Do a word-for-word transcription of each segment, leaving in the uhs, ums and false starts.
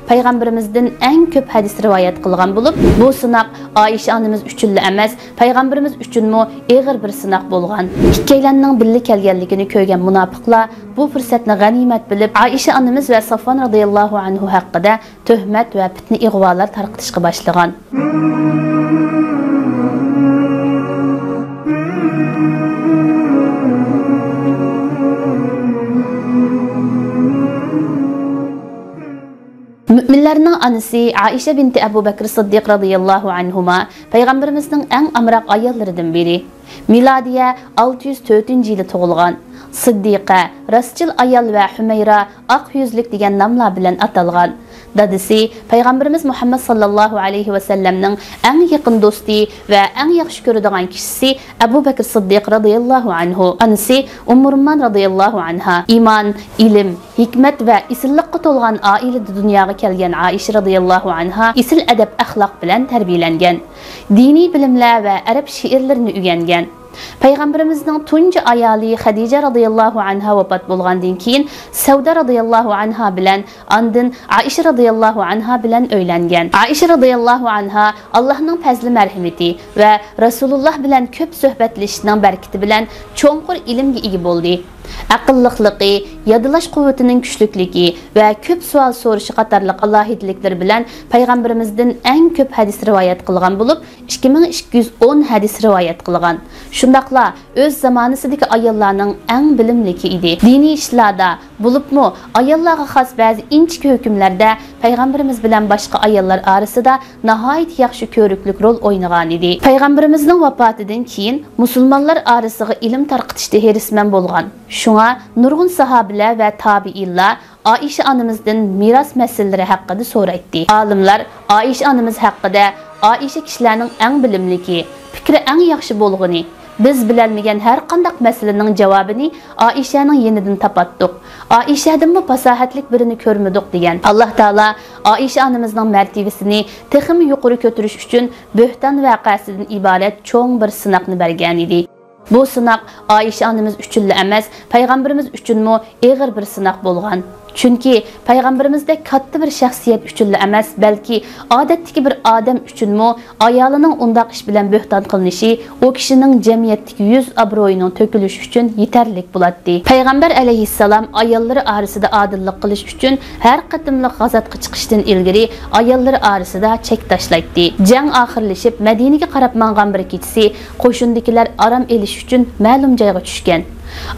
پەيغەمبىرىمىزدىن ئەڭ كۆپ ھەدىس رىۋايەت قىلغان بولۇپ، بۇ سىناق ئائىشە ئانىمىز ئۈچۈنلا ئەمەس، پەيغەمبىرىمىز ئۈچۈنمۇ ئېغىر بىر سىناق بولغان. ئىككىيلەننىڭ بىللە كەلگەنلىكىنى كۆرگەن مۇناپىقلار بۇ پۇرسەتنى غەنىيمەت بىلىپ، ئائىشە ئانىمىز ۋە سافۋان رازىياللاھۇ ئەنھۇ ھەققىدە تۆھمەت ۋە پىتنە-ئىغۋالار تارقىتىشقا باشلىغان. مۆمىنلەرنىڭ ئانىسى ئائىشە بىنتى ئەبۇ بەكرى سىددىق رازىياللاھۇ ئەنھۇما پەيغەمبىرىمىزنىڭ ئەڭ ئامراق ئاياللىرىدىن بىرى. مىلادىيە ئالتە يۈز تۆتىنچى يىلى تۇغۇلغان. سىددىقە، راستچىل ئايال ۋە ھۈمەيرا، ئاق يۈزلۈك دېگەن ناملار بىلەن ئاتالغان. دادىسى پەيغەمبىرىمىز مۇھەممەد ساللاللاھۇ ئەلەيھى ۋەسەللەمنىڭ ئەڭ يېقىن دوستى ۋە ئەڭ ياخشى كۆرىدىغان كىشىسى ئەبۇ بەكرى سىددىق رازىياللاھۇ ئەنھۇ. ئانىسى ئۇممۇ رۇممان رازىياللاھۇ ئەنھا. ئىمان، ئىلىم، ھېكمەت ۋە ئېسىللىققا تولغان ئائىلىدە دۇنياغا كەلگەن ئائىشە رازىياللاھۇ ئەنھا ئېسىل ئەدەپ-ئەخلاق بىلەن تەربىيەلەنگەن. دىنىي بىلىملەر ۋە ئەرەب شېئىرلىرىنى ئۆگەنگەن. پەيغەمبىرىمىزنىڭ تۇنجى ئايالى خەدىجە رازىياللاھۇ ئەنھا ۋاپات بولغاندىن كېيىن، سەۋدە رازىياللاھۇ ئەنھا بىلەن، ئاندىن ئائىشە رازىياللاھۇ ئەنھا بىلەن ئۆيلەنگەن. ئائىشە رازىياللاھۇ ئەنھا ئاللاھنىڭ پەزلى-مەرھىمىتى ۋە رەسۇلۇللاھ بىلەن كۆپ سۆھبەتلىشىشنىڭ بەرىكىتى بىلەن چوڭقۇر ئىلىمگە ئىگە بولدى. ئەقىللىقلىقى، يادلاش قۇۋۋىتىنىڭ كۈچلۈكلۈكى ۋە كۆپ سوئال سورىشى قاتارلىق ئالاھىدىلىكلىرى بىلەن پەيغەمبىرىمىزدىن ئەڭ كۆپ ھەدىس رىۋايەت قىلغان بولۇپ، ئىككى مىڭ ئىككى يۈز ئون ھەدىس رىۋايەت قىلغان. شۇنداقلا ئۆز زامانىسىدىكى ئاياللارنىڭ ئەڭ بىلىملىكى ئىدى. دىنىي ئىشلاردا، بولۇپمۇ ئاياللارغا خاس بەزى ئىنچىكە ھۆكۈملەردە پەيغەمبىرىمىز بىلەن باشقا ئاياللار ئارىسىدا ناھايىتى ياخشى كۆرۈكلۈك رول ئوينىغانىدى. پەيغەمبىرىمىزنىڭ ۋاپاتىدىن كېيىن مۇسۇلمانلار ئارىسىغا ئىلىم تارقىتىشتا ھېرىسمەن بولغان. شۇڭا نۇرغۇن ساھابىلەر ۋە تابىئىنلار ئائىشە ئانىمىزدىن مىراس مەسىلىلىرى ھەققىدە سورايتتى. ئالىملار ئائىشە ئانىمىز ھەققىدە، «ئائىشە كىشىلەرنىڭ ئەڭ بىلىملىكى، پىكرى ئەڭ ياخشى بولغىنى، بىز بىلەلمىگەن ھەر قانداق مەسىلىنىڭ جاۋابىنى ئائىشەنىڭ يېنىدىن تاپاتتۇق. ئائىشەدىنمۇ پاساھەتلىك بىرىنى كۆرمىدۇق» دېگەن. ئاللاھ تائالا ئائىشە ئانىمىزنىڭ مەرتىۋىسىنى تېخىمۇ يۇقىرى كۆتۈرۈش ئۈچۈن بۆھتان ۋەقەسىدىن ئىبارەت چوڭ بىر سىناقنى بەرگەنىدى. بۇ سىناق ئائىشە ئانىمىز ئۈچۈنلا ئەمەس، پەيغەمبىرىمىز ئۈچۈنمۇ ئېغىر بىر سىناق بولغان. چۈنكى پەيغەمبىرىمىزدەك كاتتا بىر شەخسىيەت ئۈچۈنلا ئەمەس، بەلكى ئادەتتىكى بىر ئادەم ئۈچۈنمۇ ئايالىنىڭ ئۇنداق ئىش بىلەن بۆھتان قىلىنىشى ئۇ كىشىنىڭ جەمئىيەتتىكى يۈز ئابرۇيىنىڭ تۆكۈلۈشى ئۈچۈن يېتەرلىك بولاتتى. پەيغەمبەر ئەلەيھىسسالام ئاياللىرى ئارىسىدا ئادىللىق قىلىش ئۈچۈن ھەر قېتىملىق غازاتقا چىقىشتىن ئىلگىرى ئاياللىرى ئارىسىدا چەك تاشلايتتى. جەڭ ئاخىرلىشىپ، مەدىنىگە قاراپ ماڭغان بىر كېچىسى قوشۇندىكىلەر ئارام ئېلىش ئۈچۈن مەلۇم جايغا چۈشكەن.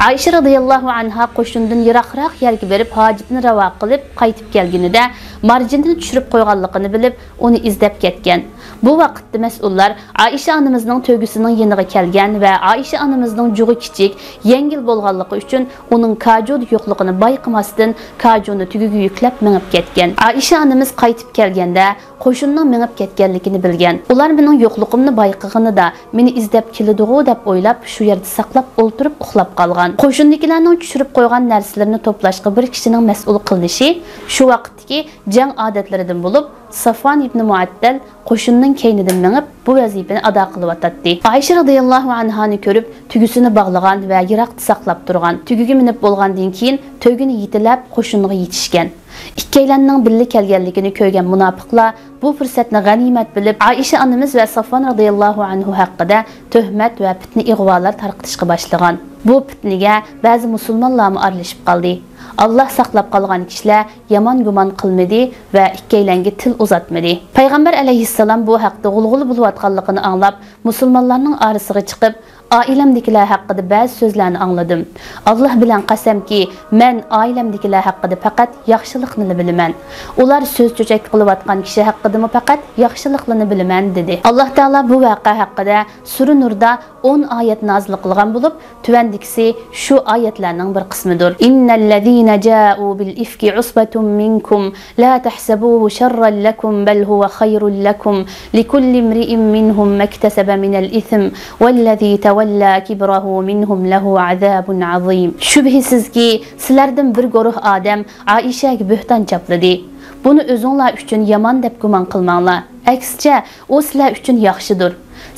ئائىشە رازىياللاھۇ ئەنھا قوشۇندىن يىراقراق يەرگە بېرىپ، ھاجىتىنى راۋا قىلىپ قايتىپ كەلگىنىدە، مارجىنىنى چۈشۈرۈپ قويغانلىقىنى بىلىپ، ئۇنى ئىزدەپ كەتكەن. بۇ ۋاقىتتا مەسئۇللار ئائىشە ئانىمىزنىڭ تۆگىسىنىڭ يېنىغا كەلگەن ۋە ئائىشە ئانىمىزنىڭ جۇغى كىچىك، يەڭگىل بولغانلىقى ئۈچۈن ئۇنىڭ كاجۇدا يوقلۇقىنى بايقىماستىن، كاجۇنى تۆگىگە يۈكلەپ مېڭىپ كەتكەن. ئائىشە ئانىمىز قايتىپ كەلگەندە، قوشۇننىڭ مېڭىپ كەتكەنلىكىنى بىلگەن. ئۇلار مېنىڭ يوقلۇقۇمنى بايقىغىنىدا، مېنى ئىزدەپ كېلىدىغۇ دەپ ئويلاپ، شۇ يەردە ساقلاپ ئولتۇرۇپ ئۇخلاپ قالغان. قوشۇندىكىلەرنىڭ چۈشۈرۈپ قويغان نەرسىلىرىنى توپلاشقا بىر كىشىنىڭ مەسئۇل قىلىنىشى شۇ ۋاقىتتىكى جەڭ ئادەتلىرىدىن بولۇپ، سافۋان ئىبنى مۇئەتتەل قوشۇننىڭ كەينىدىن مېڭىپ، بۇ ۋەزىپىنى ئادا قىلىۋاتاتتى. ئائىشە رازىياللاھۇ ئەنھانى كۆرۈپ، تۈگىسىنى باغلىغان ۋە يىراقتا ساقلاپ تۇرغان. تۆگىگە مىنىپ بولغاندىن كېيىن، تۆگىنى يېتىلەپ، قوشۇنغا يېتىشكەن. ئىككىيلەننىڭ بىللە كەلگەنلىكىنى كۆرگەن مۇناپىقلار بۇ پۇرسەتنى غەنىيمەت بىلىپ، ئائىشە ئانىمىز ۋە سافۋان رازىياللاھۇ ئەنھۇ ھەققىدە تۆھمەت ۋە پىتنە-ئىغۋالار تارقىتىشقا باشلىغان. بۇ پىتنىگە بەزى مۇسۇلمانلارمۇ ئارىلىشىپ قالدى. ئاللاھ ساقلاپ قالغان كىشىلەر يامان گۇمان قىلمىدى ۋە ئىككىيلەنگە تىل ئۇزاتمىدى. پەيغەمبەر ئەلەيھىسسالام بۇ ھەقتە غۇلغۇلا بولۇۋاتقانلىقىنى ئاڭلاپ، مۇسۇلمانلارنىڭ ئارىسىغا چىقىپ، «ئائىلەمدىكىلەر ھەققىدە بەزى سۆزلەرنى ئاڭلىدىم. ئاللاھ بىلەن قەسەمكى، مەن ئائىلەمدىكىلەر ھەققىدە پەقەت ياخشىلىقنىلا بىلىمەن. ئۇلار سۆز-چۆچەك قىلىۋاتقان كىشى ھەققىدىمۇ پەقەت ياخشىلىقلىنى بىلىمەن» دېدى. ئاللاھ تائالا بۇ ۋەقە ھەققىدە سۈرە نۇردا ئون ئايەت نازىل قىلغان بولۇپ، تۆۋەندىكىسى شۇ ئايەتلەرنىڭ بىر قىسمىدۇر. إن الذين جاءوا بالإفك عصبة منكم لا تحسبوه شرا لكم بل هو خير لكم لكل امرئ منهم ما اكتسب من الإثم والذي تولى كبره منهم له عذاب عظيم. شۈبھىسىزكى، سىلەردىن بىر گۇرۇھ ئادەم ئائىشەگە بۆھتان چاپلىدى. بۇنى ئۆزۈڭلار ئۈچۈن يامان دەپ گۇمان قىلماڭلار. ئەكسىچە، ئۇ سىلەر ئۈچۈن ياخشىدۇر.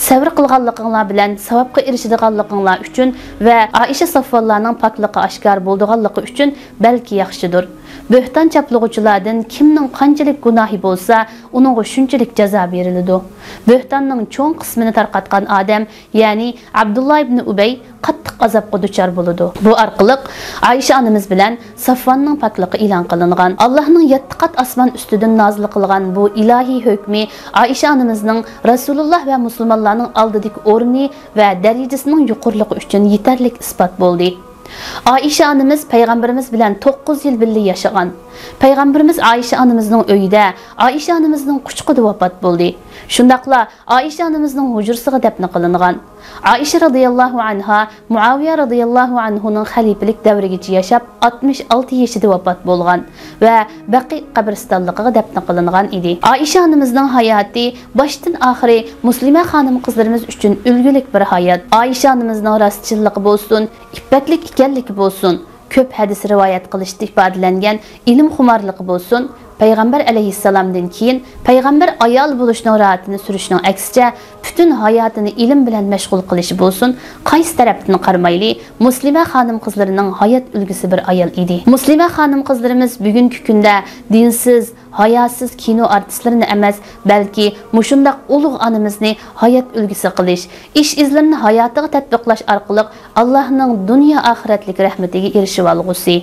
سەۋر قىلغانلىقىڭلار بىلەن ساۋابقا ئېرىشىدىغانلىقىڭلار ئۈچۈن ۋە ئائىشە سافۋانلارنىڭ پاكلىقى ئاشكارا بولىدىغانلىقى ئۈچۈن بەلكى ياخشىدۇر. بۆھتان چاپلىغۇچىلاردىن كىمنىڭ قانچىلىك گۇناھى بولسا، ئۇنىڭغا شۇنچىلىك جازا بېرىلىدۇ. بۆھتاننىڭ چوڭ قىسمىنى تارقاتقان ئادەم، يەنى ئابدۇللا ئىبنى ئۇبەي قاتتىق ئازابقا دۇچار بولىدۇ. بۇ ئارقىلىق ئائىشە ئانىمىز بىلەن سافۋاننىڭ پاكلىقى ئېلان قىلىنغان. ئاللاھنىڭ يەتتە قات ئاسمان ئۈستىدىن نازىل قىلغان بۇ ئىلاھىي ھۆكمى ئائىشە ئانىمىزنىڭ رەسۇلۇللا ۋە مۇسۇلمانلارنىڭ ئالدىدىكى ئورنى ۋە دەرىجىسىنىڭ يۇقىرىلىقى ئۈچۈن يېتەرلىك ئىسپات بولدى. ئائىشە ئانىمىز پەيغەمبىرىمىز بىلەن توققۇز يىل بىللە ياشىغان. پەيغەمبىرىمىز ئائىشە ئانىمىزنىڭ ئۆيىدە، ئائىشە ئانىمىزنىڭ قۇچىقىدا ۋاپات بولدى. شۇنداقلا ئائىشە ئانىمىزنىڭ ھۇجرىسىغا دەپنە قىلىنغان. ئائىشە رەزىياللاھۇ ئەنھا مۇئاۋىيە رەزىياللاھۇ ئەنھۇنىڭ خەلىپىلىك دەۋرىگىچە ياشاپ، ئاتمىش ئالتە يېشىدا ۋاپات بولغان ۋە بەقىي قەبرىستانلىقىغا دەپنە قىلىنغان ئىدى. ئائىشە ئانىمىزنىڭ ھاياتى باشتىن ئاخىرى مۇسلىمە خانىم قىزلىرىمىز ئۈچۈن ئۈلگىلىك بىر ھايات. ئائىشە ئانىمىزنىڭ راستچىللىقى بولسۇن، ئىپپەتلىك ئىكەنلىكى بولسۇن، كۆپ ھەدىس رىۋايەت قىلىشتا ئىپادىلەنگەن ئىلىمخۇمارلىقى بولسۇن، پەيغەمبەر ئەلەيھىسسالامدىن كېيىن پەيغەمبەر ئايال بولۇشنىڭ راھىتىنى سۈرۈشنىڭ ئەكسىچە، پۈتۈن ھاياتىنى ئىلىم بىلەن مەشغۇل قىلىشى بولسۇن، قايسى تەرەپتىن قارىمايلى، مۇسلىمە خانىم قىزلىرىنىڭ ھايات ئۈلگىسى بىر ئايال ئىدى. مۇسلىمە خانىم قىزلىرىمىز بۈگۈنكى كۈندە دىنسىز، ھاياسىز كىنو ئارتىسلىرىنى ئەمەس، بەلكى مۇشۇنداق ئۇلۇغ ئانىمىزنى ھايات ئۈلگىسى قىلىش، ئىش-ئىزلىرىنى ھاياتىغا تەتبىقلاش ئارقىلىق ئاللاھنىڭ دۇنيا ئاخىرەتلىك رەھمىتىگە ئېرىشىۋالغۇسى.